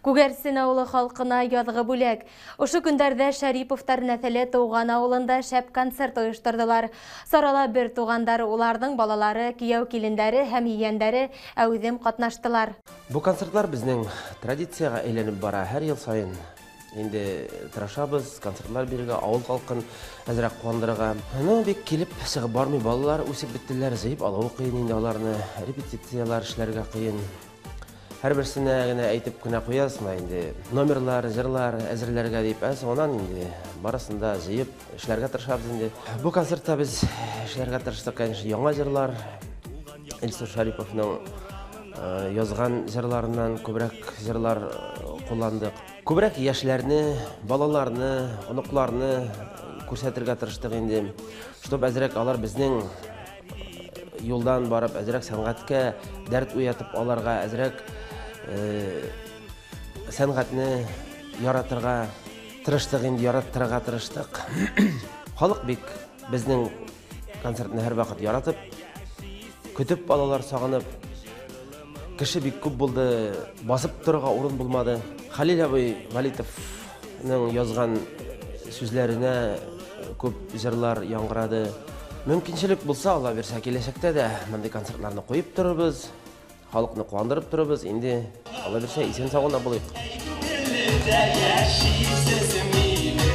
Күгәрсен ауылы халҡына яҙғы бүләк. Ошо көндәрҙә Шәриповтар нәҫеле тыуған ауылында шәп концерт ойошторҙолар. Сарала бер туғандар, уларҙың балалары, кейәү-килендәре һәм ейәндәре, әүҙем ҡатнаштылар. Бу концертлар безнең традицияға әйләнеп бара. Һәр йыл сайын инде тырышабыҙ концертлар бирергә, ауыл халҡын әҙерәк ҡыуандырырға. Ну, бик килеп сығып бармай, балалар үҫеп бөттөләр, йыйып алыуы ҡыйын инде уларны, репетициялар эшләргә ҡыйын. Һәр берсенә генә әйтеп кенә ҡуясың да инде, номерлар, йырлар әҙерләргә тип, ә һуңынан инде барысын да йыйып эшләргә тырышабыҙ инде. Бу концертта беҙ эшләргә тырыштыҡ, конечно, яңа йырлар, Илсур Шариповның яҙған йырларынан күберәк йырлар ҡулландыҡ. Күберәк йәшләрне, балаларны, оноҡларны күрһәтергә тырыштыҡ инде, чтоб әҙерәк алар беҙҙең юлдан барып, әҙерәк сәнғәткә дәрт уятып аларға, әҙерәк сәнғәтне яратырға тырыштыҡ инде, яраттырырға тырыштыҡ. Халыҡ бик беҙҙең концертны һәр ваҡыт яратып, көтөп алалар, сағынып. Кеше бик күп булды, баҫып торорға урын булманы. Хәлил абый Вәлитовның яҙған сүҙҙәренә күп йырлар яңғырады. Мөмкинселек булһа, Алла бирһә, киләсәктә лә бындай концертларны ҡуйып торорбоҙ, халыҡны ҡыуандырып торорбоҙ. Инде Алла бирһә, иҫән һау ғына булайыҡ. Йәшисез мине.